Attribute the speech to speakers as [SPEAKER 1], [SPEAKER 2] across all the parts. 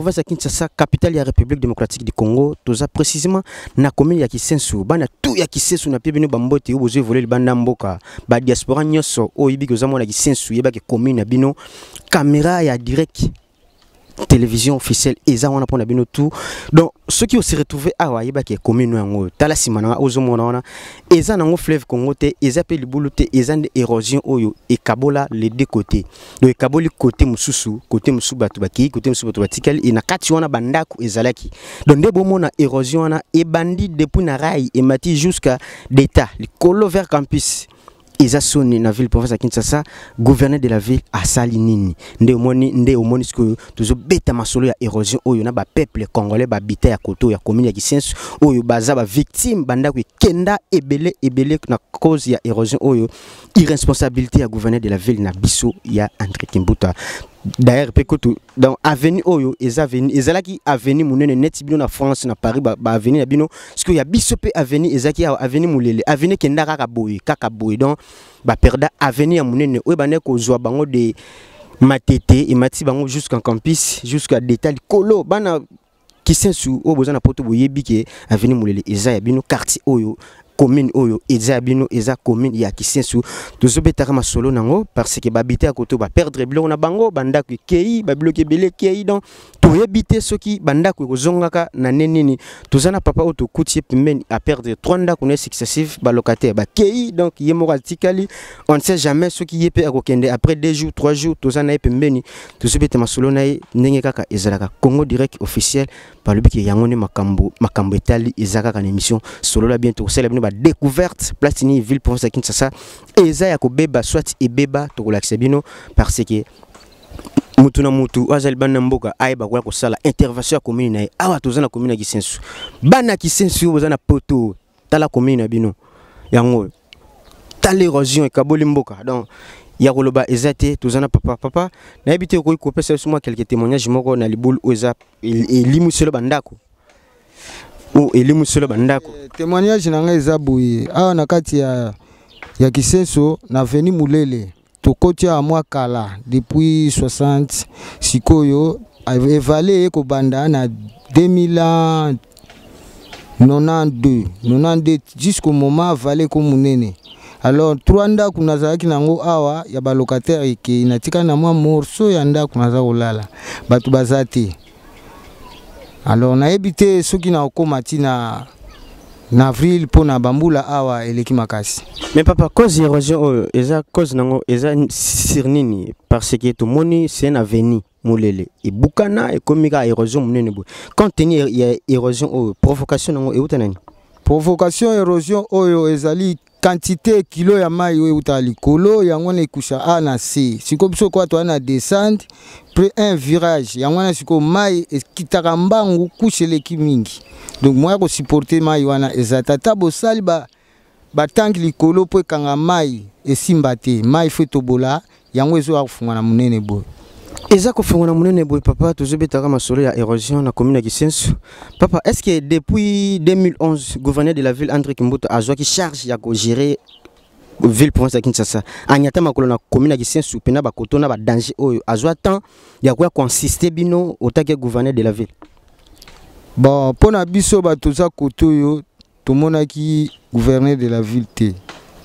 [SPEAKER 1] province ya Kinshasa, capitale ya République démocratique du Congo. Toza précisément na commune ya Kisensu. Bana tout ya Kisensu na bino bambote oyo bozo évoluer libanda mboka. Ba diaspora nyonso oyo yebi koza mona Kisensu, yebaki commune na bino. Caméra ya direct télévision officielle eza wana mpona bino tout. Donc soki ose retrouve awa, ayebaki commune yango. Tala nsima na nga, ozomona wana eza nango fleuve Congo te, eza mpe libulu te, eza nde érosion oyo ekabola les deux côtés. Donc ekaboli côté mosusu, côté mosusu bato bakei, côté mosusu bato batikali. E na kati wana bandako ezalaki. Donc nde bomona érosion wana ebandi depuis na rail, emati jusqu'à d'état likolo vers campus. Eza soni na ville province ya Kinshasa. Gouverneur de la ville asali nini? Nde omoni sikoyo tozobeta masolo ya érosion oyo na bapeuple congolais babita ya koto ya commune ya Kisensu oyo baza bavictime. Bandako ekenda ebele ebele na cause ya érosion oyo, irresponsabilité ya gouverneur de la ville na biso ya André Kimbuta. D'ailleurs mpe kutu, donc avenue oyo eza avenue, ezalaki avenue monene neti bino na France, na Paris, ba avenue na bino. Sikoyo ya biso mpe avenue ezalaki awa, avenue Molele. Avenue ekenda kaka boye, kaka boye. Donc baperda avenue ya monene oyo bandaki kozwa bango de Matete, emati bango jusqu'en campus, jusqu'à d'état likolo. Bana Kisensu oyo boza na Poto, boyebi ke avenue Molele eza ya bino. Quartier oyo, commune oyo eza ya bino, eza commune ya Kisensu. Tozobetaka masolo nango parce que babita ya koto baperdre biloko na bango, bandako ekei, babiloko ebele ekei. Donc toyebi te soki bandako ekozongaka na nde nini. Toza na papa oyo tokuti ye pembeni, aperdre trois ndako na ye successive, balocataire bakei, donc ye moko atikali. On ne sait jamais soki ye mpe akokende après 2 jours, 3 jours. Toza na ye pembeni, tozobeta masolo na ye ndenge kaka ezalaka. Congo Direct Officiel balobi ke yango nde makambo, makambo etali eza kaka na émission Solola Bien. Tokosala bino badécouverte place nini ville province ya Kinshasa eza ya kobeba, soit ebeba, tokolakisa bino, parce que mutu na mutu oyo azali bana mboka ayeba koya kosala intervention ya commune na ye. Awa toza na commune ya Kisensu. Bana ya Kisensu oyo boza na Poto, tala commune na bino yango oyo, tala érosion ekaboli mboka. Donc ya koloba eza te. Toza na papa. Papa, nayebi te okoki kopesa biso mwa quelque témoignage moko na libulu oyo eza elimiselo bandako, oyo elimiselo bandako.
[SPEAKER 2] Témoignage na ngai eza boye: awa na kati ya Kisenso, na avenue Mulele, tokoti awa mwa kala, depuis 60. Sikoyo evale eye kobanda na 2092 92 jusqu'au moment vallée ko monene. Alors trois ndako nazalaki nango awa ya balocataire ekei, natikali na mwa morceau ya ndako naza kolala, bato baza te. Alors nayebi te soki nakokóma ntina na avril mpo na bambula awa eleki makasi.
[SPEAKER 1] Mais papa, cause ya érosion oyo eza, cause nango eza sur nini? Parce que tomoni c'est un avenue Molele ebukana, ekomi kaka érosion monene boye. Compte tenu ya érosion oyo, provocation nango euta nani?
[SPEAKER 2] Provocation érosion oyo ezali quantité kilo ya mai oyo eutaka likolo, yango wana ekusha a na se. Sikoyo biso kwa toza na descente près un virage, yango wana sikoyo mai ekitaka mbangu, couche eleki mingi. Donc moya kosupporter mai wana eza te. Ata bosali batanki likolo mpo ekanga mai, esimba te. Mai fo etobola, yango ezoya kofunga na monene boye.
[SPEAKER 1] Eza kofungola monene boye. Papa, tozobetaka masolo ya érosion na commune ya Kisensu. Papa, est ce que depuis 2011 gouverneur de la ville André Kimbuta azwaki charge ya kogérer ville province ya Kinshasa, anyata makolo na commune ya Kisensu mpena bakoto na badanger oyo, azwa temps ya koya koassister bino otaki gouverneur de la ville?
[SPEAKER 2] Bon, mpo na biso bato toza kote oyo, tomonaki gouverneur de la ville te.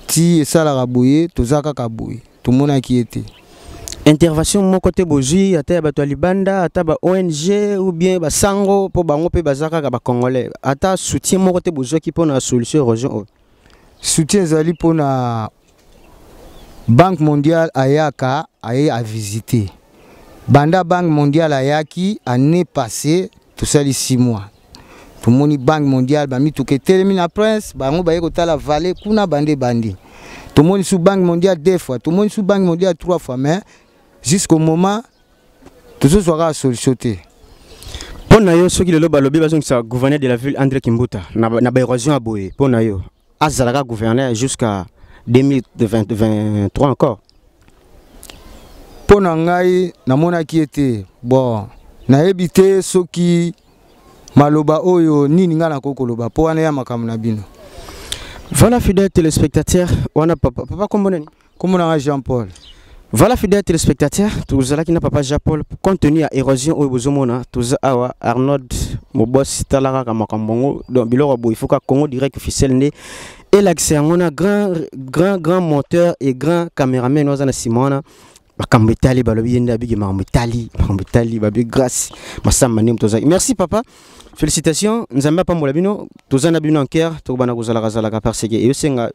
[SPEAKER 2] Ti esalaka boye, toza kaka boye, tomonaki ye te.
[SPEAKER 1] Intervention moko te bozwi, ata ya bato ya libanda, ata ba ONG ou bien basango, mpo bango mpe baza kaka bacongolais, ata soutien moko te bozwaki mpona solution érosion oyo?
[SPEAKER 2] Soutien ezali mpona Banque mondiale, ayaka, aye avisite. Banda Banque mondiale ayaki année passée, tosali 6 mois, tomoni Banque mondiale, bamituka etelemi na Prince, bango baye kotala vallée kuna. Bande bandi, tomoni su Banque mondiale deux fois, tomoni su Banque mondiale trois fois, mais jusqu'au moment tozozwa kaka solution te.
[SPEAKER 1] Mpo na yo, soki lelo balobi bazongisa gouverneur de la ville André Kimbuta na baérosion ya boye, mpo na yo azalaka gouverneur jusqu'à 2023 encore?
[SPEAKER 2] Mpo na ngai, namonaki ete bon, nayebi te soki maloba oyo nini ngai nakoki koloba mpo wana ya makambo na bino.
[SPEAKER 1] Voilà, fidèle téléspectateur, wana papa. Papa, kombo nani?
[SPEAKER 2] Kombo na ngai Jean Paul.
[SPEAKER 1] Voilà, fidèles téléspectateurs, tozalaki na papa Jean-Paul, compte tenu ya érosion oyo bozomona, toza awa Arnold Mobos, tala kaka makambo yango. Donc biloko boye, il faut ka Congo direct officiel nde elakisa yango na grand grand grand monteur et grand caméraman oyo aza na nsima wana. Makambo etali, balobi ye nde abiki makambo etali, makambo etali babi grâce masamba nde moto ozalaki. Merci papa, félicitations, Nzambe apambola bino, toza na bino en cœur, tokobanda kozalaka zalaka parce que eyosenga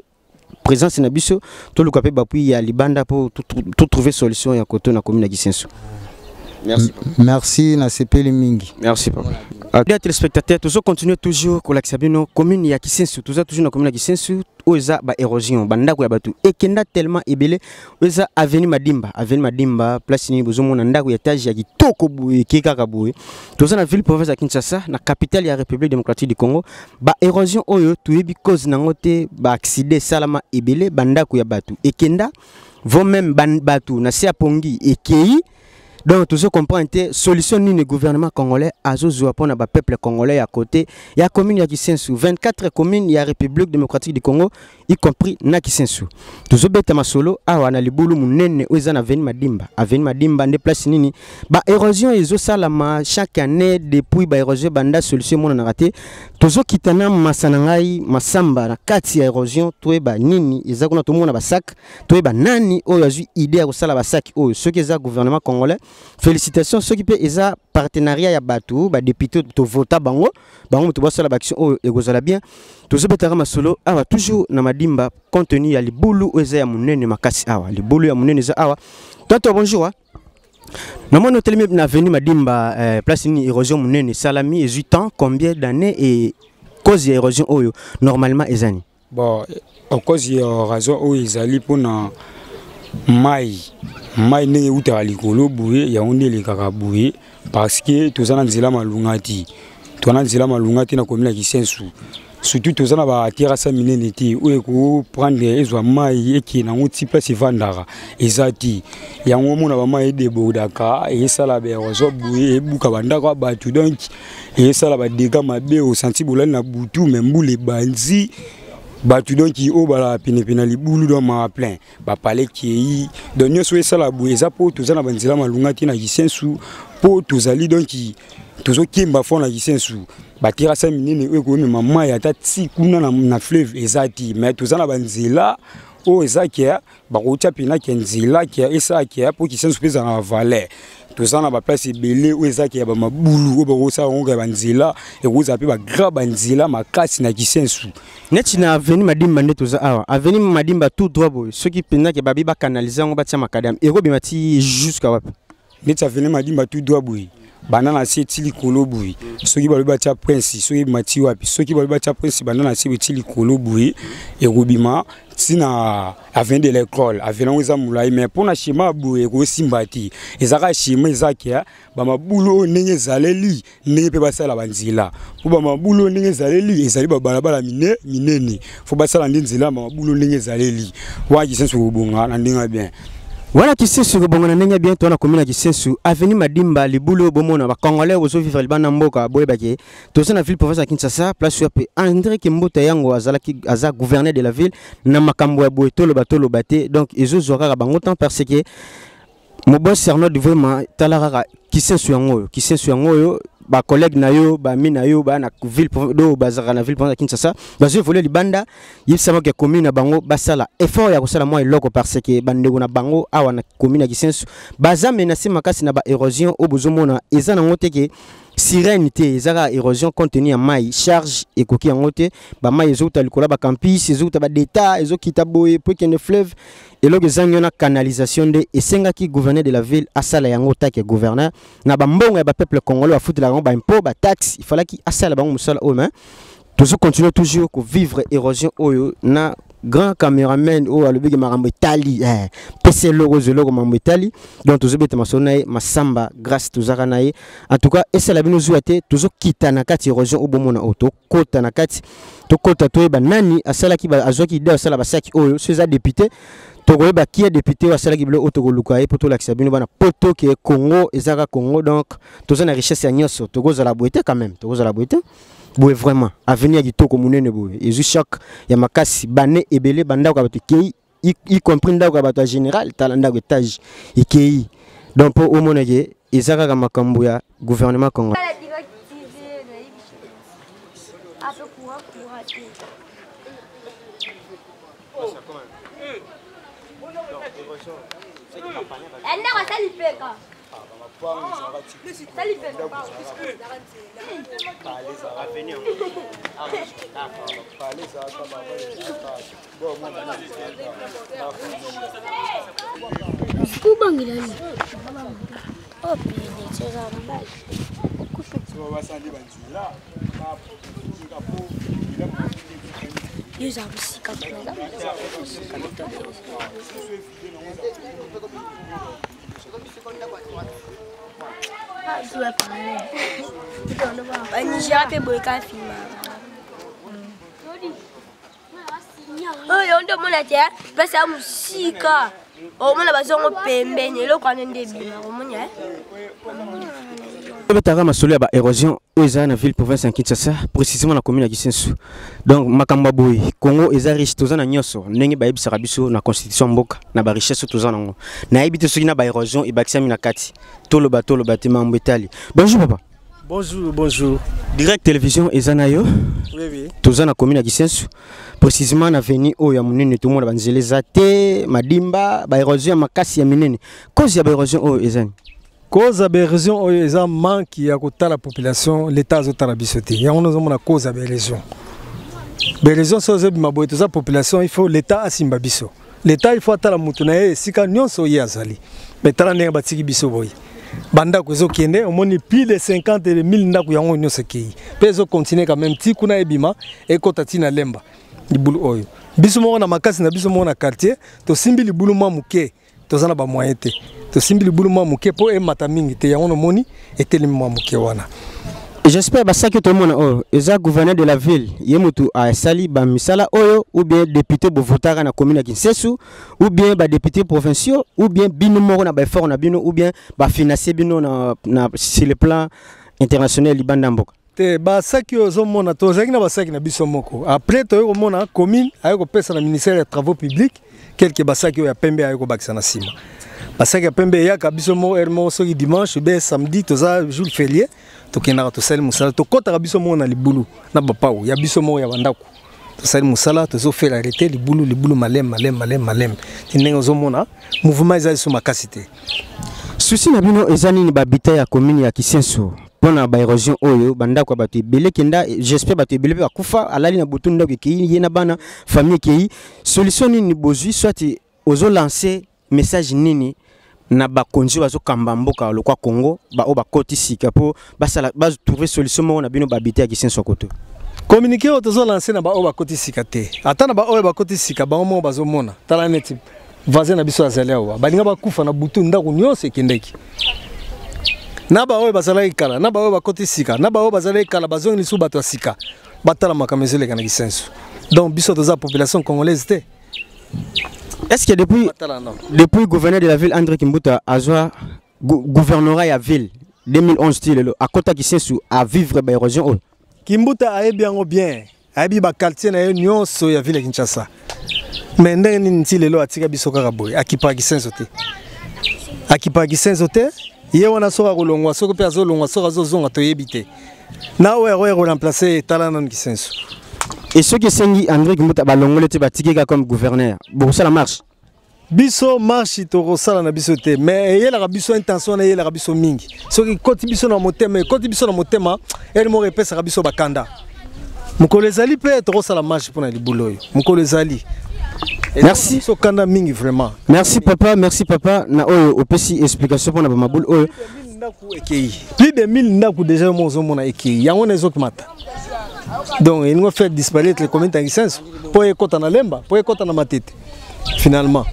[SPEAKER 1] présence na biso, toluka mpe bapui ya libanda mpo to trouver solution ya koto na commune ya Kisenso. Merci.
[SPEAKER 2] Merci, nasepeli mingi.
[SPEAKER 1] Merci papa. Bien téléspectateurs, tozo continuer toujours kolakisa bino commune ya Kisenso, toza toujours na commune ya Kisenso oyo eza ba érosion, bandako ya bato ekenda tellement ebele. Oyo eza avenue Madimba, avenue Madimba, place nini bozomona ndako ya étage ya kitoko boye eke kaka boye. Toza na ville province ya Kinshasa, na capitale ya République démocratique du Congo. Ba érosion oyo toyebi cause nango te, ba accident esalama ebele, bandako ya bato ekenda, vo même bato na se ya pongi ekei. Donc tozo comprendre te solution nini gouvernement congolais azozwa mpona ba peuple congolais ya côté ya commune ya Kisensu, 24 communes ya République démocratique du Congo, y compris na Kisensu. Tozobeta masolo awa na libulu monene oyo eza na avenue Madimba. Avenue Madimba nde place nini ba érosion ezosalama chaque année depuis ba érosion banda, solution emonanaka te. Tozokita na masa na ngai Masamba na kati ya érosion, toyeba nini eza kuna, tomona basac, toyeba nani oyo azwi idée ya kosala basaki oyo. Soki eza gouvernement congolais, félicitations. Soki mpe eza partenariat ya bato, badéputé tovota bango, bango moto basala baaction oyo, ekozala bien. Tozobetaka masolo awa toujours na Madimba, compte tenu ya libulu oyo eza ya monene makasi awa. Libulu ya monene eza awa. Toto, bonjour. Namoni otelemi na avenue Madimba, place nini érosion monene esalami, ezwi temps combien d'années et cause ya érosion oyo normalement eza nini?
[SPEAKER 3] Bon, cause ya raison oyo ezali mpona mai. Mai ndenge eutaka likolo boye, yango nde elekaka boye, parce que toza na nzela malunga te, toza na nzela malunga te na commune ya Kisensu. Surtout toza na baterrasse minene te oyo ekoprendre, ezwa mai ekende yango ti place evandaka, eza te. Yango omona bamai edébordaka, esala baérosion boye, ebuka bandako ya bato, donc esala badégâts mabe. Osanti bolali na butu, me mbula ebandi, bato donc oyo balaka penepene na libulu, donc maa plein bapale kei. Donc nyonso oyo esala boye eza mpo toza na banzela malunga te na Kisensu, mpo tozali donc tozokemba fort na Kisensu. Baterrasse minene oyo ekomema mai ata ti kuna na fleuve eza te, mais toza na banzela oyo eza ke bakotia mpena ke nzela ke esala ke mpo Kisensu mpe ezala na valeur. Toza na baplace ebele oyo eza ke ya bamabulu oyo bakosala yango ya banzela, ekozala mpe bagrand banzela makasi na Kisensu.
[SPEAKER 1] Neti na avenue Madimba nde toza awa, avenue Madimba tout droit boye, soki mpenza ke babi bacanaliser yango, batia macadam, ekobima ti jusqu'à wapi?
[SPEAKER 3] Neti avenue Madimba tout droit boye, banda na se ti likolo boye, soki balobi batia prince, soki ebima ti wapi? Soki balobi batia prince, banda na se ti likolo boye, ekobima ntina avenue de l'école. Avenue yango eza molai, mais mpo na schéma boye ekosimba te. Ezalaka schéma eza ke bamabulu oyo ndenge ezaleli, ndenge mpe basala banzela mpo bamabulu oyo ndenge ezaleli, ezali babalabala minene, fo basala nde nzela bamabulu ndenge ezaleli wana, Kisensu kobonga na ndenge bien.
[SPEAKER 1] Wana Kisensu kobonga na ndenge bien. Tona commune ya Kisensu, avenue Madimba, libulu oyo bomona. Bacongolais bozovivre libanda mboka, boyebake toza na ville province ya Kinshasa, place oyo mpe André Kimbuta yango azalaki, aza gouverneur de la ville. Na makambo ya boye, toloba toloba te, donc ezozwa kaka bango temps, parce que mobosi Arnold, vraiment, tala kaka Kisensu yango oyo, Kisensu yango oyo. Bacollègue na yo, bami na yo baa na ville do, bazalaka na ville province ya Kinshasa, bazwi évolue libanda, yebisama ke commune na bango basala effort ya kosala mwa eloko, parce que bandeko na bango awa na commune ya Kisensu baza menacé makasi na baérosion oyo bozomona. Eza nango te ke sirène te, eza kaka érosion compte tenu ya mai, charge ekoki yango te. Bamai ezouta likolo ya bacampus, ezouta badeta, ezokita boye po ekende fleuve. Eloko ezangi wana canalisation nde esengaki gouverneur de la ville asala yango. Take gouverneur na bambongo ya bapeuple congolais bafutelaka yango baimpôt, bataxe, ifalaki asala bango mosala oyo. Mais tozocontinue toujours kovivre érosion oyo na grand caméraman oyo alobiki makambo etali, pesa eloko, ozwa eloko, makambo etali. Donc tozobeta masolo na ye Masamba Grâce, tozaka na ye. En tout cas, esala bino zuwa te, tozokita na kati érosion oyo bomona oyo, tokota na kati, tokota toyeba nani asalaki, azwaki idée asala basaki oyo. So eza député, tokoyeba ki ya député oyo asalaki biloko oyo, tokoluka ye mpo tolakisa bino bana poto ke Congo ezaka Congo. Donc toza na richesse ya nyonso, tokozala boye te quand même, tokozala boye te boye. Vraiment, avenue ya kitoko monene boye ezwi choc ya makasi, bane ebele, bandako ya bato ekei. y compris ndako ya bato ya général. Tala ndako étage ekei. Donc mpo omona ke eza kaka makambo ya gouvernement congolais.
[SPEAKER 4] Banigéria mpe boye kaka filmaka oyo nde omona te place ya mosika, omona bazongo pembeni, eloko wana nde ebimaka, omoni.
[SPEAKER 1] Tobetaka masolo ya baérosion oyo eza na ville province ya Kinshasa, précisément na commune ya Kisensu. Donc makambo ya boye, Congo eza riche, toza na nyonso ndenge bayebisaka biso na constitution mboka na barichesse oyo toza nango. Nayebi te soki na baérosion ebakisami na kati. Toloba, toloba te, mambo etali. Bonjour papa.
[SPEAKER 5] Bonjour, bonjour.
[SPEAKER 1] Direct Télévision eza na yo.
[SPEAKER 5] Oui.
[SPEAKER 1] Toza na commune ya Kisensu, précisément na avenue oyo ya monene. Tomona banzela eza te, madimba, baérosion ya makasi ya minene. Cause ya baérosion oyo eza nini?
[SPEAKER 5] Cause ya baérosion oyo eza manque ya kotala population. L'état azotala biso te, yango nazomona cause ya baérosion. Baérosion so ezobima boye, toza population, il faut l'état asimba biso. L'état, il faut atala motu na ye esika nyonso ye azali. Mais tala ndenge batiki biso boye, bandako ezokende, omoni plus de 50 000 ndako, yango nyonso ekei mpe ezocontinue quand même ti kuna, ebima ekɔta ti na Lemba. Libulu oyo, biso moko na makasi na biso moko na quartier tosimbi libulu mwa moke. Toza na bamoyen te, tosimbi libulu mwa moke mpo emata mingi te. Yango nomoni etelemi mwa moke wana.
[SPEAKER 1] J'espère basaki tomona oyo eza gouverneur de la ville, ye motu asali bamisala oyo, ou bien député bovotaka na commune ya Kinsesu, ou bien badéputé provinciaux, ou bien bino moko na baeffort na bino, ou bien bafinancie bino na sur le plan international, libanda mboka?
[SPEAKER 5] Te, basaki oyo ozomona, tozalaki na basaki na biso moko. Après toyei komona commune aye kopesa na ministère ya travaux publics quelque basaki oyo ya pembe, aye kobakisa na nsima. Basaki ya pembe eyaka biso moko heure moko, soki dimanche be samedi, toza jour férié, tokendaka, tosali mosala, tokɔtaka biso moko na libulu na bapau ya biso moko ya bandako, tosali mosala, tozofela arrêter libulu, libulu maleme maleme maleme maleme, ti ndenge ozomona mouvement eza liso makasi te.
[SPEAKER 1] Souci na bino eza nini, babita ya commune ya Kisenso, mpona baérosion oyo? Bandako ya bato ebele kenda, j'espère bato ebele mpe bakufa, alali na butu, ndako ekei, ye na bana, famille ekei. Solution nini bozwi, soit ozolance message nini na bakonzi oyo bazokamba mboka lokwa Congo, baoyo bakoti sika, mpo basala batrouve solution moko na bino babita ya Kisenso koto?
[SPEAKER 5] Communiqué oyo tozolance na baoyo bakoti sika te, ata na baoyo bakoti sika, bango moko bazomona. Tala neti voisin na biso azali awa, balinga bakufa na butu, ndako nyonso ekendeki. Na baoyo bazalaki kala, na baoyo bakoti sika, na baoyo bazalaki kala bazongi lisusu bato ya sika, batala makambo ezoleka na Kisenso. Donc biso toza population congolaise te.
[SPEAKER 1] Est ce que depuis
[SPEAKER 5] Batala non.
[SPEAKER 1] depuis gouverneur de la ville André Kimbuta azwa gouvernorat ya ville 2011 ti lelo, akota Kisensu à vivre baérosion oyo?
[SPEAKER 5] Kimbuta ayebi yango bien, ayebi baquartier na ye nyonso ya ville ya Kinshasa. Mais ndenge nini ti lelo atika biso kaka boye? Akipaka Kisenso te, akipaka Kisenso te. Ye wana soki akolongwa, soki mpe azolongwa, soki azozonga, toyebi te. Na oyo akoya koremplace, etala nanu Kisenso.
[SPEAKER 1] Et soki esengi André Kimbuta balongoli te, batiki kaka comme gouverneur, bokosala marche?
[SPEAKER 5] Biso marche tokosala na biso te, mais eyelaka biso intention wana, eyelaka biso mingi. Soki ekoti biso na motema, ekoti biso na motema, ere moko epesaka biso bakanda. Mokolo ezali mpe tokosala marche mpona libulu oyo, mokolo ezali.
[SPEAKER 1] Merci.
[SPEAKER 5] Biso kanda mingi vraiment.
[SPEAKER 1] Merci papa, merci papa na oyo opesi explication mpona bamabulu oyo.
[SPEAKER 5] Ndako ekei, plus de 1000 ndako déjà yo moko ozomona ekei, yango na ezokimata. Donc elingo faire disparaître les communes ya Kisenso mpo ekɔta na Lemba, mpo ekɔta na Matete finalement.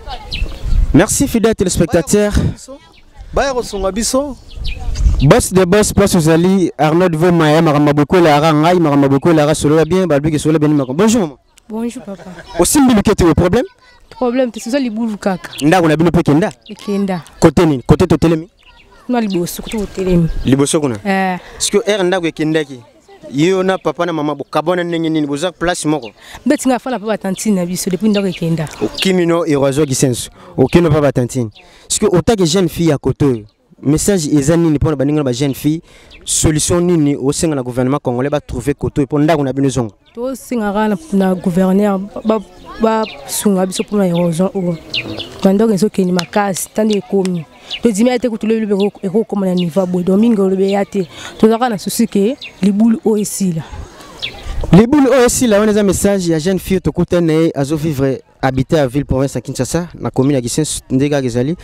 [SPEAKER 1] Merci fidèle téléspectateur.
[SPEAKER 5] Baya kosunga biso.
[SPEAKER 1] Boss de boss, place ozali Arnaud Voma ya makambo bokwelaka ngai, makambo bokwelaka, solola bien, balobiki solola bien makambo. Bonjour maman.
[SPEAKER 6] Bonjour papa.
[SPEAKER 1] Osimbi luketu, o problème?
[SPEAKER 6] Problème te, soza libulu kaka.
[SPEAKER 1] Ndako na bino mpe kenda?
[SPEAKER 6] Ekenda.
[SPEAKER 1] Kote nini? Kote totelemi?
[SPEAKER 6] Kuna liboso, kote otelemi.
[SPEAKER 1] Liboso kuna?
[SPEAKER 6] Eh.
[SPEAKER 1] Siko ere ndako ekendaki. Yo na papa na mama bokabwana ndenge nini? Boza place moko?
[SPEAKER 6] Beti nga afanda mpe batantine na biso depuis ndako ekenda.
[SPEAKER 1] Okimi no érosion Kisenso, okimi pa batantine. Parce que autant que jeune fille ya koto oyo, message eza nini mpona baninga na ba jeune fille? Solution nini osenga na gouvernement congolais batrouve koto oyo mpo ndako na bino ezonga?
[SPEAKER 6] Tosengaka na gouverneur basunga biso mpona érosion oyo. Bandako ezokende makasi, tandi ekomi tondimi ya te kutu lobi lobi ekokoma na niveau ya boye. Donc mingi olobi eya te, tozalaka na souci ke libulu oyo esila.
[SPEAKER 1] Libulu oyo esila wana eza message ya jeune fille tokutani na ye, azovivre habité ya ville province ya Kinshasa na commune ya Kisenso. Nde kaka ezali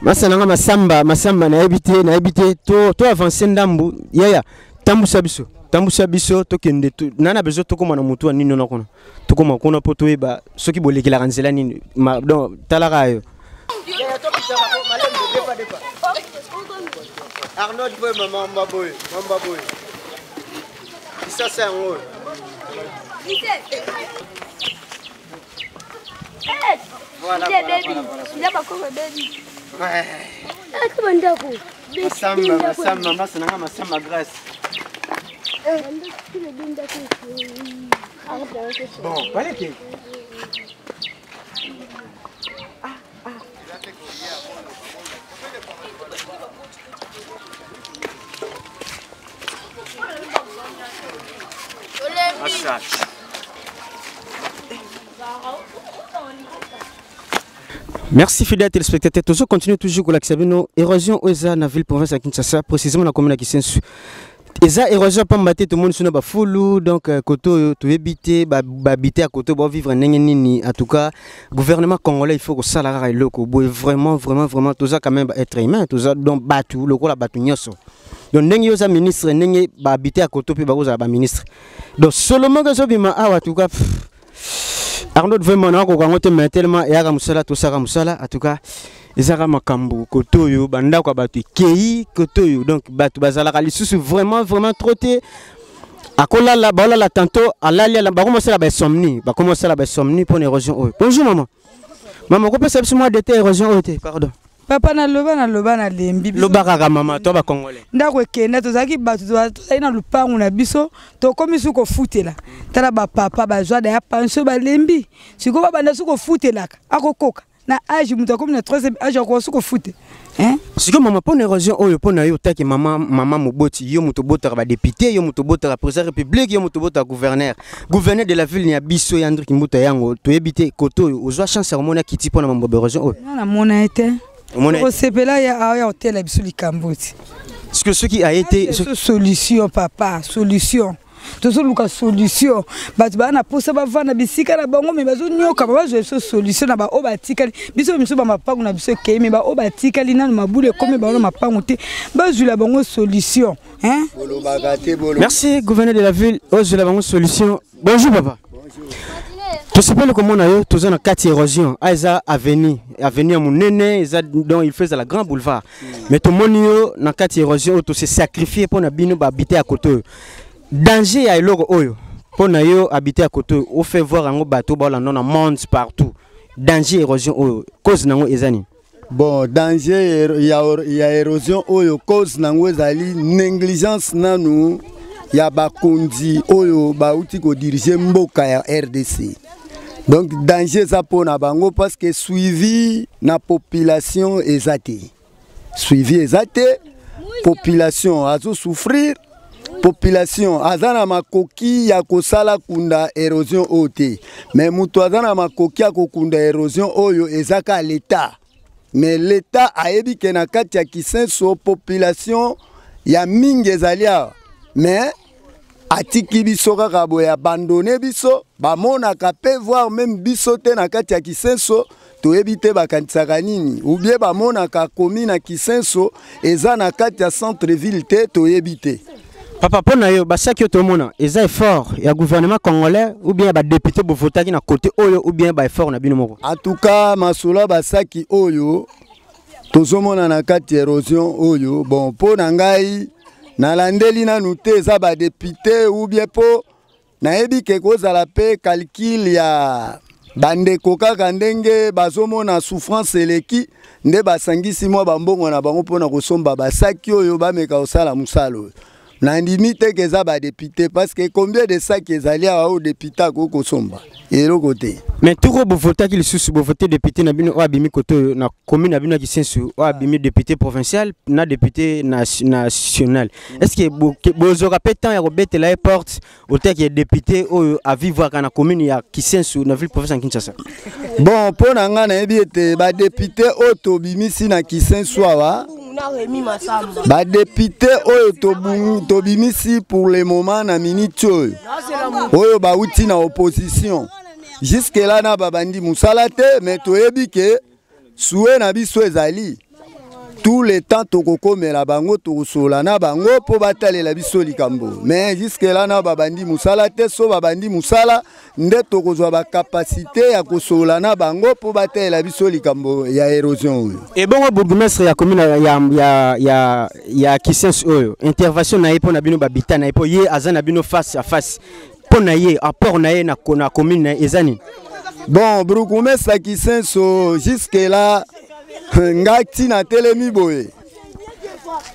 [SPEAKER 1] masa nanga masamba masamba, nayebi te, nayebi te. To avance ndambu yaya, tambusa biso, tambusa biso, tokende na besoin tokóma na motu ya nini wana kuna, tokóma kuna mpo toyeba soki bolekelaka nzela nini. Donc talaka yo. Arnaud boy, mama mba boy, mamba boy. Kisasa yango oyo.
[SPEAKER 4] Voilà, voilà, voilà, voilà.
[SPEAKER 1] Masamba, masamba, masa nanga masamba grâce. Bon, baleke. Merci fidèles téléspectateurs. Toujours continue toujours kolakisa bino érosion oyo eza na ville province ya Kinshasa, précisément na commune ya Kisensu. Eza érosion pamba te, tomoni sino bafulu. Donc kote oyo toyebi te bahabite ya kote bavivre ndenge nini. En tout cas, gouvernement congolais, il faut kosala kaka eloko boye. Vraiment, vraiment, vraiment, toza quand même être humain, toza donc bato lokola bato nyonso. Donc ndenge yo oza ministre, ndenge bahabite ya kote mpe bakozala baministre. Donc solo moko ezobima awa, en tout cas pff, Arnaud vraiment nakoka yango te, mais tellement eyaka mosala, tosaka mosala. En tout cas ezaka makambo kote oyo, bandako ya bato ekei kote oyo. Donc bato bazalaka lisusu vraiment, vraiment trop te. Akolala, baolala tantôt, alali, bakoma osala bainsomnie, bakoma osala bainsomnie mpona érosion oyo. Bonjour mama, mama, okopesa biso mwa détail érosion oyo te, pardon?
[SPEAKER 7] Papa, naloba, naloba, nalembi.
[SPEAKER 1] Loba kaka mama, to bacongolais.
[SPEAKER 7] Ndako ekenda, tozalaki bato, tozali na lupangu na biso, tokomi su kofutela. Tala bapapa bazwa daya pension, balembi. Sikoyo babanda su kofutelaka, akokoka na age, moto akomi na troisième age, akoka su kofute, hein?
[SPEAKER 1] Sikoyo mama, mpona érosion oyo, mpona yo otaki mama, mama moboti, yo moto obotaka badéputé, yo moto obotaka président république, yo moto obotaka gouverneur, gouverneur de la ville ya biso ya André Kimbuta yango, toyebi te kote oyo ozwa chance ya komona kiti mpona mambo ya érosion oyo?
[SPEAKER 7] Nga namona ye te.
[SPEAKER 1] Omona ye?
[SPEAKER 7] Kosepela ya awa otela biso likambo ti.
[SPEAKER 1] Parce que soki aye te
[SPEAKER 7] Solution papa, solution, tozoluka solution. Bato baa na posa bavanda bisika na bango, me bazonyoka, bazwa biso solution na baoyo batikali. Biso miso bamapango na biso ekei, me baoyo batikali nano mabulu ekomi bango na mapango te, bazwila bango solution, hein?
[SPEAKER 1] Merci gouverneur de la ville, ozwela bango solution. Bonjour papa, tosepeli komona yo. Toza na kati ya érosion a, eza avenue, avenue ya monene eza, donc il faut ezala grand boulevard, mais tomoni yo na kati ya érosion oyo. Tose sacrifie mpo na bino bahabite ya kote oyo. Danger ya eloko oyo mpo na yo habite ya kote oyo, ofaire voir yango bato baolanda na monde partout. Danger érosion oyo, cause nango eza nini?
[SPEAKER 8] Bon, danger ya érosion oyo, cause nango ezali négligence nanu ya bakonzi oyo bauti kodiriger mboka ya RDC. Donc danger eza mpona bango parce que suivi na population eza te, suivi eza te. Population azosouffrir, population aza na makoki ya kosala kunda érosion oyo te, mais moto aza na makoki ya kokunda érosion oyo eza ka l'État. Mais l'État ayebi ke na kati ya Kisenso population ya mingi ezali awa, mais atiki biso kaka boye, abandonner biso. Bamonaka mpe voire même biso te na kati ya Kisenso. Toyebi te bakanisaka nini, ou bien bamonaka komi na Kisenso eza na kati ya centre ville te, toyebi te.
[SPEAKER 1] Papa, mpo na yo, basaki oyo tomona eza effort ya gouvernement congolais ou bien ya badéputé bovotaki na côté oyo, ou bien baeffort na bino moko?
[SPEAKER 8] En tout cas, masolo ya basaki oyo tozomona na kati ya érosion oyo, bon, mpo na ngai nalandeli nanu te eza badéputé ou bien, mpo nayebi ke kozala mpe calcul ya bandeko kaka ndenge bazomona souffrance eleki, nde basangisi mwa bambongo na bango mpona kosomba basaki oyo, bameka kosala mosala oyo. Nandimi te ke eza badepute, parce que combien de sac ezali awa oyo depute akoki kosomba? Eloko te.
[SPEAKER 1] Mais toko bovotaki lisusu, bovote député na bino oyo abimi kote oyo na commune na bino ya Kisensu, oyo abimi député provincial na député national. Est ce que bozwaka mpe temps ya kobetela ye porte otaki député oyo avivwaka na commune ya Kisensu na ville province ya Kinshasa?
[SPEAKER 8] Bon, mpo na ngai nayebi ete badepute oyo tobimisi na Kisensu awa, badepute oyo tobimisi pour le moment na minute oyo, oyo bauti na opposition, jusque là na babandi mosala te, mais toyebi ke souhait na biso ezali tout le temps tokokomela bango, tokosola na bango mpo batalela biso likambo. Mais jusque là na babandi mosala te. So babandi mosala nde tokozwa bakapasite ya kosola na bango mpo batalela biso likambo ya érosion oyo.
[SPEAKER 1] Ebongo bourgmestre ya commune ya Kisensu oyo, intervention na ye mpo na bino babita na ye, mpo ye aza na bino face à face, mpo na ye apport na ye na commune na ye eza nini?
[SPEAKER 8] Bon, bourgmestre ya Kisensu, jusque là nga ntina telemi boye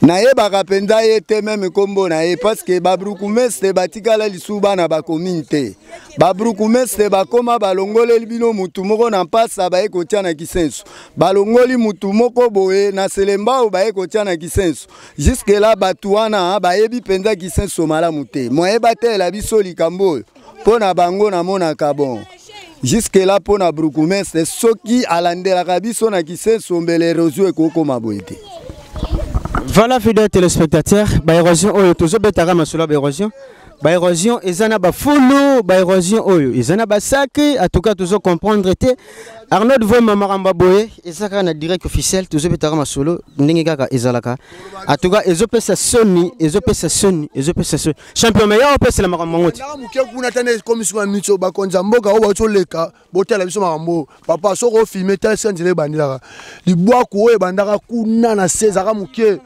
[SPEAKER 8] nayebaka mpenza ye te, même nkombo na ye, parce que babourgmestre batikala lisusu bana bacommune te. Babourgmestre bakóma balongoleli bino mutu moko na mpasa, baye kotia na Kisensu, balongoli mutu moko boye na Selembao, baye kotia na Kisensu. Jusque là bato wana bayebi mpenza Kisensu malamu te. Moye bateyela biso likambo oyo mpo na bango namonaka. Bon, jusque là mpo na bourgmestre, soki alandelaka biso na Kisensu, mbele érosion ekokoma boye te.
[SPEAKER 1] Voilà, fidèles téléspectateurs, baérosion oyo tozobetaka masolo ya baérosion. Baérosion eza na bafulu, baérosion oyo eza na basaki. En tout cas tozo comprendre te. Arnaud Voima, makambo boye eza kaka na direct officiel, tozobetaka masolo ndenge kaka ezalaka. En tout cas ezopesa soni, ezopesa soni, ezopesa soni. Champion, meilleur opesela makambo yango te.
[SPEAKER 9] Moke kuna tane ekomi sikoyo na miso. Bakonzi ya mboka oyo bauti oleka, botala biso makambo. Papa, soki ofilme, tala esika nzela ebandelaka. Libwaku oyo ebandaka kuna na se, ezalaka moke.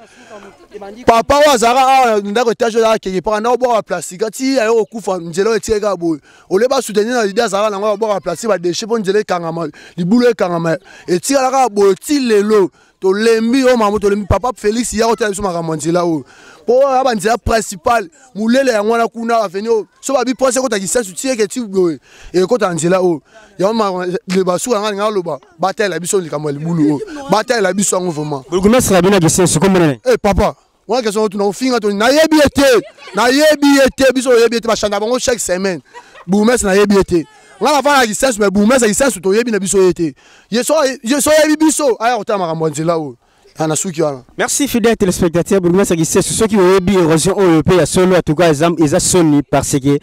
[SPEAKER 9] Papa oyo azalaka awa na ndako etage, oyo azalaka keke paka ndako, bwaka baplastique ti aye kokufa. Nzela oyo etikaki kaka boye. Ole basoutenir na lide azalaka nango, babwaka baplastique, badéchets, mpo nzela ekangama, libulu ekangama. Etikala kaka boye ti lelo. Tolembi oyo makambo, tolembi. Papa Félix, ya kotala biso makambo ya nzela oyo, mpo oyo ya banzela principale molele yango wana kuna avenue oyo. So babi posa ekota Kisensu ti eke ti boye, ekota na nzela oyo. Yango basuka nanga linga aloba, batalela biso likambo ya libulu oyo, batalela biso yango vraiment.
[SPEAKER 1] Bourgmestre ya bino ya Kisensu, kombo nani?
[SPEAKER 9] Eh papa, wana question otuna, ofinga to nayebi ye te, nayebi ye te. Biso oyebi ye te, bachanda bango chaque semaine. Bourgmestre nayebi ye te. Nga nafanda na Kisensu, mais bourgmestre ya Kisensu toyebi na biso ye te. Ye so oyebi biso, aya kotala makambo ya nzela oyo na suki wana.
[SPEAKER 1] Merci, fidèle téléspectateur. Bourgmestre Kisensu, soki oyebi érosion oyo mpe ya solo, en tout cas eza soni, parce que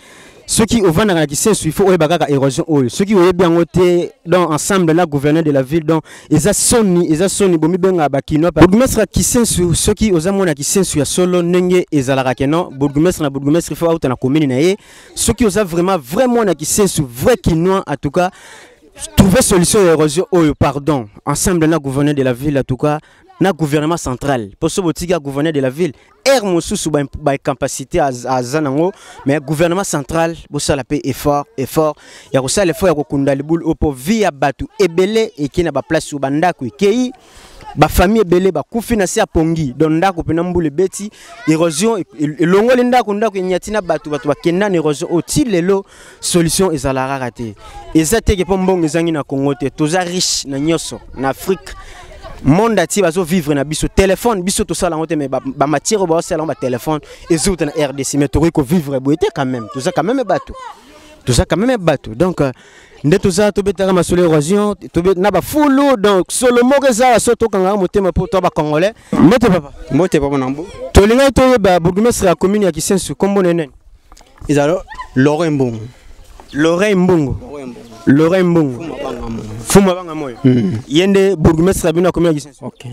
[SPEAKER 1] soki ovandaka na Kisensu, il faut oyeba kaka érosion oyo. Soki oyebi yango te, donc ensemble na gouverneur de la ville, donc eza soni, eza soni. Bomibenga bakinois. Bourgmestre ya Kisensu, soki oza mwana Kisensu ya solo, ndenge ezalaka ke non, bourgmestre na bourgmestre il faut auta na commune na ye. Soki oza vraiment vrai mwana Kisensu, vrai Kinois, en tout cas trouver solution ya érosion oyo, pardon, ensemble na gouverneur de la ville, en tout cas na gouvernement central. Mpo so botika gouverneur de la ville, aire mosusu bacapacité aza nango, mais gouvernement central bosala mpe effort, effort ya kosala effort ya kokunda libulu oyo, mpo vie ya bato ebele ekei na baplace oyo, bandako ekei, bafamille ebele bakufi na se ya pongi. Donc ndako mpena mbula ebeti, érosion elongoli ndako, ndako enyati na bato, bato bakenda na érosion oyo. Ti lelo solution ezalaka kaka te. Eza teke mpo mbongo ezangi na Congo te. Toza riche na nyonso na Afrique. Monde entier bazovivre na biso. Téléphone, biso tosala yango te, mais bamatière oyo baosala yango, batelefone ezouta na RDC. Mais tokoki kovivre boye te quand même. Toza quand même bato, toza quand même bato. Donc nde toza tobetaka masolo érosion na bafulu. Donc solo moko eza so tokangaka motema mpo to bacongolais. Mbote papa.
[SPEAKER 10] Mbote papa Nambo.
[SPEAKER 1] Tolingaki toyeba bourgmestre ya commune ya Kisensu, kombo na nani?
[SPEAKER 10] Ezala Laurent Mbongo.
[SPEAKER 1] Laurent Mbongo, Laurent Mbongo Fuma Banga Moyo, ye nde bourgmestre ya bino ya commune ya Kisensu.
[SPEAKER 10] Okay.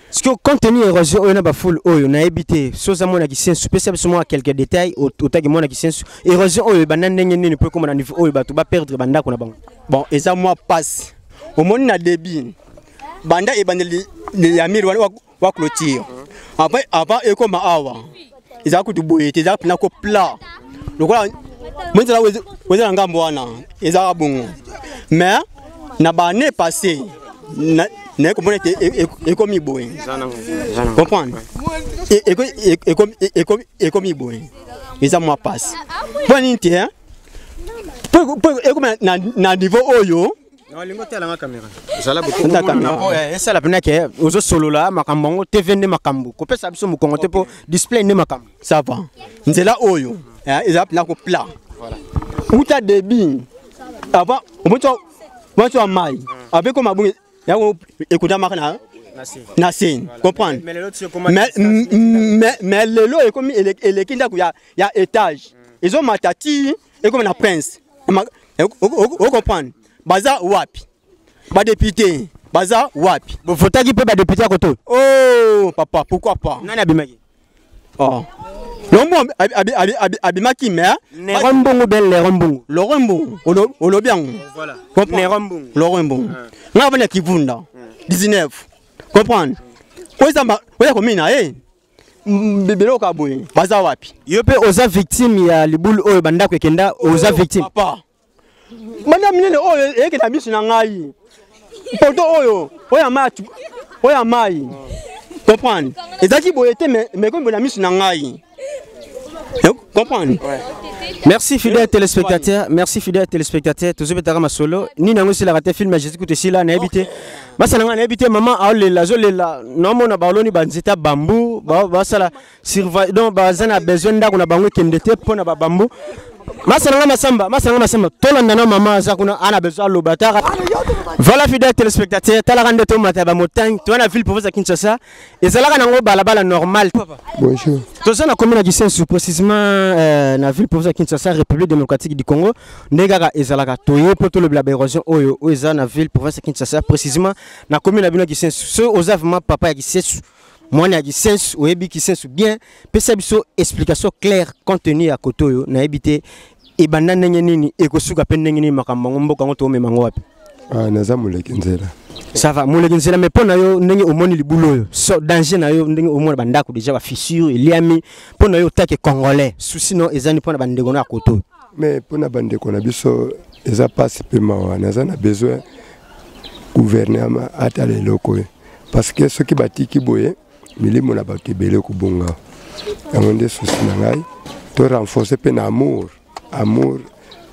[SPEAKER 1] Sikoyo, compte tenu ya érosion oyo na bafulu oyo, nayebi te so oza mwana Kisensu, pesa biso mwa quelques détails. Otaki mwana Kisensu, érosion oyo ebanda ndenge nini mpo ekóma na niveau oyo bato baperdre bandako na bango?
[SPEAKER 10] Bon, eza mwa pasi. Omoni, na début, banda ebandeli ya mur wana wa clôture, avant ekóma awa, ezala kutu boye te. Ezala mpena ko plat lokola mo nzela oza na ngambo wana, ezalaka bongo. Mais na baannée passé na, Naye komona ete ekomi boye, comprendre, ekomi boye, eza mwa pasi. Mpo nini te po ekoma na niveau oyo?
[SPEAKER 1] Olingi otalanga kamera, esala mpena ke ozosolola makambo yango. TV nde makambo, kopesa biso mokongo te mpo display nde makambo.
[SPEAKER 10] Ça va. Nzela oyo eza mpena kopla uta début avant omoti wa mai ape koma bonge, yango ekundamaka na se, comprendre. Mais lelo ekomi eleki ndako ya étage, ezomata ti ekomi na prince, ocomprendre. Baza wapi badéputé? Baza wapi?
[SPEAKER 1] Bovotaki mpe badéputé ya koto?
[SPEAKER 10] Oh papa, pourquoi pas?
[SPEAKER 1] Nani abimaki?
[SPEAKER 10] Oh, Lombo abimaki, mais
[SPEAKER 1] Neron Mbongo, bel Neron Mbongo.
[SPEAKER 10] Laurent Mbongo, olobi yango.
[SPEAKER 1] Neron Mbongo.
[SPEAKER 10] Laurent Mbongo. Nga vana Kivunda 19, comprendre, oyo komi na ye biloko ya boye, baza wapi?
[SPEAKER 1] Yo mpe oza victime ya libulu oyo, bandako ekenda, oza victime?
[SPEAKER 10] Papa, banda minene oyo eyekenda miso na ngai, poto oyo, oyo ya mai, oyo ya mai, comprendre, ezalaki boye te, mais ekomi boye na miso na ngai, comprendre.
[SPEAKER 1] Merci fidèle téléspectateur, merci fidèle téléspectateur. Tozobetaka masolo nini yango esilaka te. Film ya Jésus kutu esila, nayebi te. Masala ngai nayebi te. Mama aolela, azolela, naomona baloni banzete ya bambu, basala surveille, donc baza na besoin ndako na bango ekende te mpo na babambu. Masala nga masamba, masala nga masamba. Tolanda na mama aza kuna, ana besoin aloba taka. Voilà fidèle téléspectateur, talaka nde tomata ya bamontagne, toza na ville province ya Kinshasa. Ezalaka nango balabala normal.
[SPEAKER 11] Bonjour.
[SPEAKER 1] Toza na commune ya Kisensu, précisément na ville province ya Kinshasa, République démocratique du Congo. Ndenge kaka ezalaka, toye mpo tolobela baérosion oyo oyo eza na ville province ya Kinshasa, précisément na commune na bino ya Kisensu. So oza vraiment papa ya Kisensu, mwana ya Kisensu, oyebi Kisensu bien, pesa biso explication claire, contenu ya kote oyo. Nayebi te ebanda ndenge nini, ekosuka mpe ndenge nini, makambo yango, mboka yango toomema yango wapi?
[SPEAKER 11] Ah, naza moleki nzela.
[SPEAKER 1] Ça va, moleki nzela. Mais mpo na yo, ndenge omoni libulu oyo, so danger na yo, ndenge omona bandako déjà bafissure eliami, mpo na yo otake congolais, souci no ezani mpo na bandeko na ya kote oyo?
[SPEAKER 11] Mais mpo na bandeko na biso, eza mpasi mpe mawa. Naza na besoin gouvernement atala eloko oyo, parce que soki batiki boye, milimo na bato ebele kobonga. Yango nde souci na ngai, to renforcer mpe na amour, amour,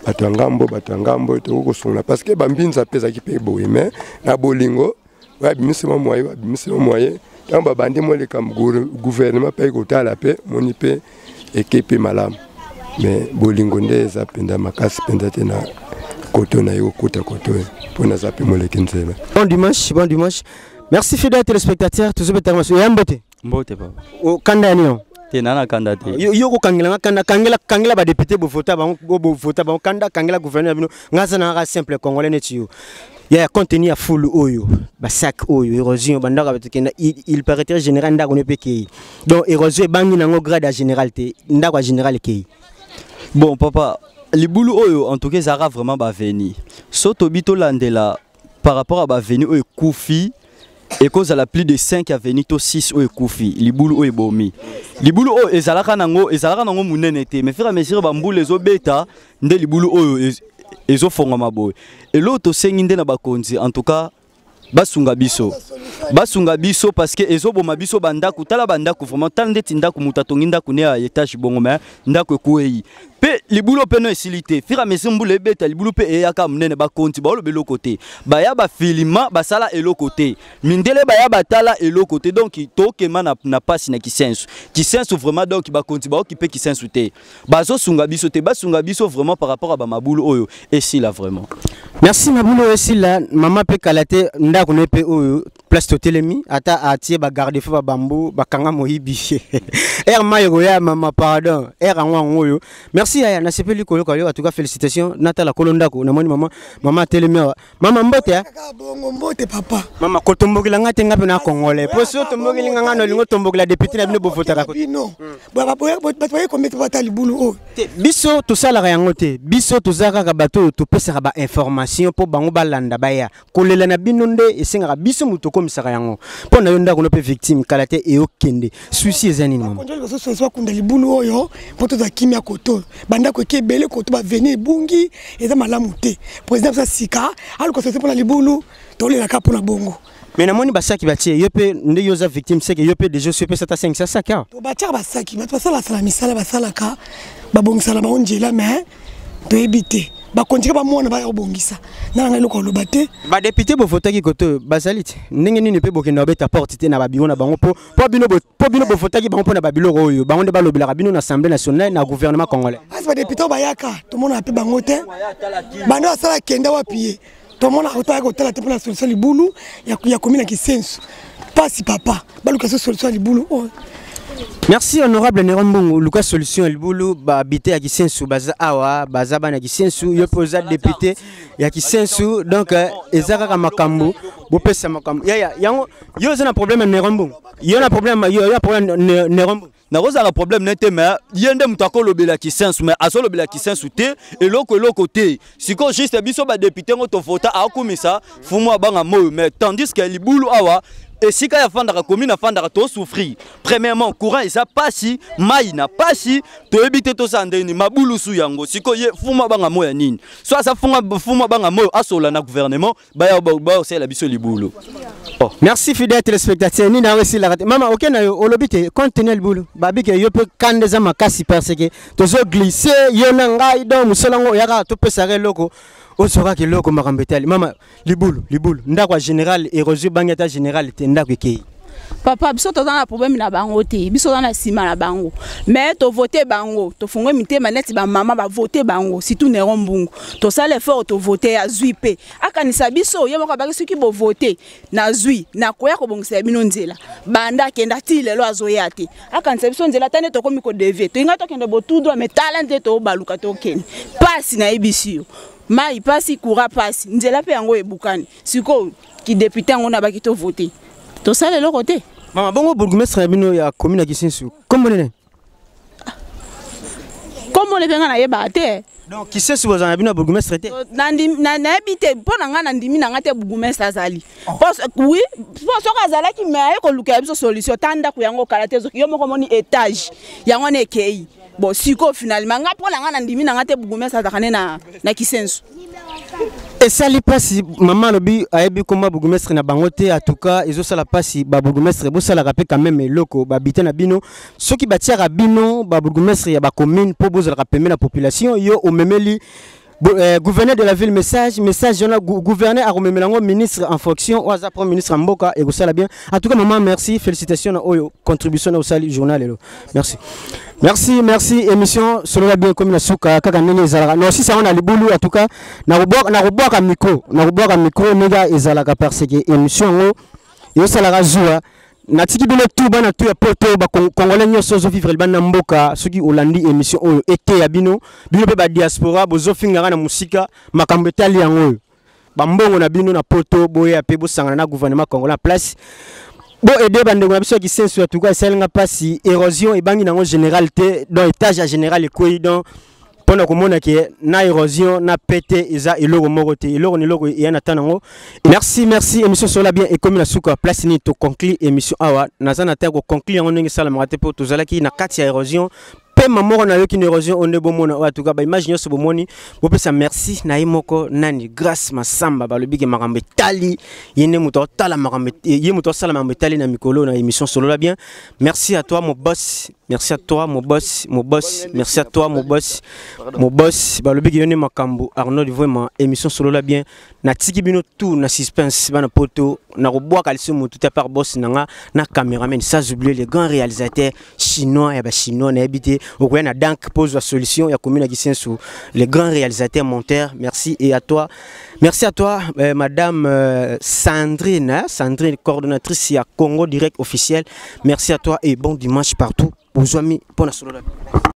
[SPEAKER 11] bato ya ngambo, bato ya ngambo, tokoki kosunga, parce que bambinza mpe ezalaki mpe boye. Mais na bolingo oyo abimisi mwa moye, abimisi mwa moye, ntango babandi mwa likambo, gouvernement mpe kotala mpe moni mpe eke mpe malamu. Mais bolingo nde eza mpenza makasi mpenza te na koto na ye kokuta koto oyo, mpo naza mpe moleki nzela.
[SPEAKER 1] Bon dimanche, bon dimanche. Merci fidèle téléspectateur. Tozobetaka maso ya mbote.
[SPEAKER 12] Mbote papa.
[SPEAKER 1] Kanda ya nini?
[SPEAKER 12] Te, na kanda te.
[SPEAKER 1] Yo kokangela nga kanda? Kangela, kangela badéputé bovota bango, bovota bango kanda, kangela gouverneur na bino. Nga aza na kaka simple congolais neti yo. Ya contenu ya fulu oyo, basac oyo, érosion, bandako bato kenda. Il paraîtrait général ndako ne mpe kei, donc érosion ebangi nango grade ya général te, ndako ya général ekei.
[SPEAKER 12] Bon papa, libulu oyo en tout cas ezalaka vraiment baveni. So tobi tolandela par rapport à baveni oyo ekufi, ekozala plus de 5 avenue to 6 oyo ekufi. Libulu oyo ebomi libulu oyo, ezalaka nango monene te, mais fur et à mesure bambula ezobeta nde libulu oyo ezofongwama boye. Eloko tosengi nde na bakonzi, en tout cas basunga biso, basunga biso, parce que ezoboma biso bandako. Tala bandako vraiment, tala ndeti ndako, moto atongi ndako ne ya étage bongo, mais ndako ekwei mpe libulu mpe no esili te. Fur et à mesure mbula ebeta, libulu mpe eyaka monene. Bakonzi baoloba eloko te, baya bafilima, basala eloko te. Mindele baya, batala eloko te. Donc tokema na pasi na Kisensu. Kisensu vraiment, donc bakonzi baoki mpe Kisensu te, bazosunga biso te. Basunga biso vraiment par rapport à bamabulu oyo esila vraiment.
[SPEAKER 1] Merci. Mabulu oyo esila, mama mpe kala te ndako na ye mpe oyo place totelemi, ata atie bagarde-fou, babambu bakanga moyibi ere mai ekoya. Mama pardon, ere yango yango oyo. Merci yaya, nasepeli koyoka yo. En tout cas félicitation. Natala kolo ndako, namoni mama, mama atelemi awa. Mama, mbote.
[SPEAKER 13] Bongo, mbote papa.
[SPEAKER 1] Mama, kotombokela nga te, nga mpe na congolais, po so otombokeli nga, nga na olingi otombokela député na bino bovotaka.
[SPEAKER 13] Bino bato baye kometa bata libulu oyo.
[SPEAKER 1] Te, biso tosalaka yango te. Biso toza kaka bato oyo topesaka bainformation mpo bango balanda, baya kolela na bino. Nde esengaka biso moto tokomisaka yango. Mpo na yo, ndako no mpe victime, kala te eyokende. Souci eza nini, mama?
[SPEAKER 13] Bakonzi bazososi bakunda libulu oyo mpo tozwa kimia. Koto bandako eke ebele, koto baveni ebungi, eza malamu te. Président biso sika aluka solution mpona libulu, tolelaka mpona bongo.
[SPEAKER 1] Mais namoni basaki batie yo mpe nde yo oza victime seke yo mpe deja osi opesa ata 500 saki awa.
[SPEAKER 13] To batiaka basaki, bato basalasala misala basalaka, babongisaka na bango nzela, mais toyebi te bakonzi ka bamwana baya kobongisa na nanga eloko aloba te.
[SPEAKER 1] Badepute bovotaki kote oyo bazali te, ndenge nini mpe bokenda kobeta porte te na babiro na bango mpo mpo bino mpo bino bovotaki bango mpo na babiloko oyo bango nde balobelaka bino na assemblée nationale na gouvernement congolais?
[SPEAKER 13] Asi badepute oyo bayaka tomonaka mpe bango te, banda basala kenda wapi ye tomonaka otaya kotala te mpo na solution libulu ya komi na Kisensu. Pasi papa, baluka so solution ya libulu oyo.
[SPEAKER 1] Merci honorable Neron Mbungu, luka solution ya libulu. Bahabite ya Kisensu baza awa, baza bana Kisensu, yo mpe oza député ya Kisensu, donc eza kaka makambo bopesa makambo yaya yango. Yo oza na problème ya Neron Mbungu, yo na problème, yo na problème Neron Mbungu?
[SPEAKER 12] Nakozala problème ne te, mais ye nde moto akolobela Kisensu, mais azolobela Kisensu te, eloko eloko te. Sikoyo juste biso badepute ngo tovota, akumisa fumu abanga moyo, mais tandis que libulu awa esika ya fandaka, commune afandaka, tosouffrir. Premièrement courant eza pasi, mai na pasi, toyebi te tosala ndenge nini, mabulusu yango. Sikoyo ye fumu abanga moyo ya nini? So aza fumu abanga moyo, asola na gouvernement, baya baosalela biso libulu.
[SPEAKER 1] Oh. Merci fidèle téléspectateur, nini yango esilaka te. Mama oke na yo olobi te compte tenu ya libulu babike yo mpe kanda eza makasi parce que tozoglisse yo na ngai, donc mosala yango oyaka topesaka eloko ozwakaka eloko makambo etali mama libulu libulu ndako ya général érosion ebangi ata général te, ndako ekei.
[SPEAKER 14] Papa, biso toza na problème na bango te, biso toza na nsima na bango, mais tovote bango, tofungwe mitema neti bamama bavote bango, surtout Neron Mbungu. Tosala effort, tovote, azwi mpe akanisa biso. Ye moko abaki soki bovote nazwi nakoya kobongisa bino nzela. Banda akenda ti lelo azoya te, akanisa biso nzela. Ata nde tokomi kodevie, tolinga tokende botudwa, mais tala nde tobaluka tokende pasi. Nayebisi yo, mai pasi, courant pasi, nzela mpe yango ebukani. Sikoyo kidepute yango na baki tovote, tosala eloko te.
[SPEAKER 1] Mama, bongo bourgmestre na bino ya commune ya Kisensu kombo nini?
[SPEAKER 14] Kombo nde mpe ngai nayebaka te.
[SPEAKER 1] Donc Kisensu bozala na bino ya bourgmestre te?
[SPEAKER 14] Nayebi te. Mpo na ngai, nandimi na ngai te bourgmestre azali. Oui, mpo soki azalaki me aye kolukela biso solution ta ndako yango kala te. Yo moko omoni étage yango wana ekei. Bon, sikoyo finalement ngai, mpo na ngai, nandimi na ngai te bourgmestre azalaka nde na Kisensu.
[SPEAKER 1] Esali mpasi. Mama alobi ayebi komba bourgmestre na bango te. En tout cas ezosala mpasi. Babourgmestre bosalaka mpe quand même eloko babite na bino. Soki batiaka bino babourgmestre ya bacommune mpo bozalaka pembe na population, yo omemeli gouverneur de la ville message, message wana gouverneur akomemela yango ministre en fonction oyo aza premier ministre ya mboka, ekosala bien. En tout cas maman, merci, félicitations na oyo contribution na osali journal lelo. Merci, merci, merci. Émission Solola Bien ekomi na suka kaka ndenge ezalaka na osisa yango na libulu. En tout cas nakobwaka micro, nakobwaka micro ndenge ezalaka parce que émission yango ezosalaka zuwa. Natiki bino tu bana tu ya poto, bacongolais nyonso ozovivre libanda mboka, soki olandi émission oyo eteya bino, bino mpe badiaspora bozofingaka na mosika, makambo etali yango oyo bambongo na bino na poto, boya mpe bosangana na gouvernement congolais en place, bo aider bandeko na biso ya Kisensu. Ya tuka esalinga mpasi, érosion ebangi nango général te, donc étage ya général ekwei. Donc mpona komona ke na érosion na pete eza eloko moko te, eloko na eloko eya na ntan nango. Merci, merci. Émission Sola Bien ekomi na suka. Place nini toconclure émission awa? Naza na te ya koconclure yango ndenge esalamaka te mpo tozalaki na kati ya érosion. Pema moko nayoki na érosion oyo nde bomona oyo. Atuka baimage nyonso bomoni, bopesa merci na ye moko nani, Grâce Masamba. Balobi ke makambo etali ye nde moto aotala makambo, ye moto asala makambo etali na mikolo na émission Solola Bien. Merci à toi mon boss, merci à toi mon boss, mon boss, merci à toi mon boss, mon boss. Balobi ke yo nde makambo Arnaud. Vraiment émission Solola Bien, natiki bino tout na suspense. Bana poto, nakobwaka liso motu te par boss na nga na cameraman, sans oublier le grand réalisateur chinois ya bachinois, nayebi te okoya na dank pose la solution ya commune ya Kisensu, le grand réalisateur monteur. Merci et à toi, merci à toi madame Sandrine, hein, Sandrine coordonnatrice ya Congo Direct officiel. Merci à toi et bon dimanche partout. Bozwami mpona Solola Bien.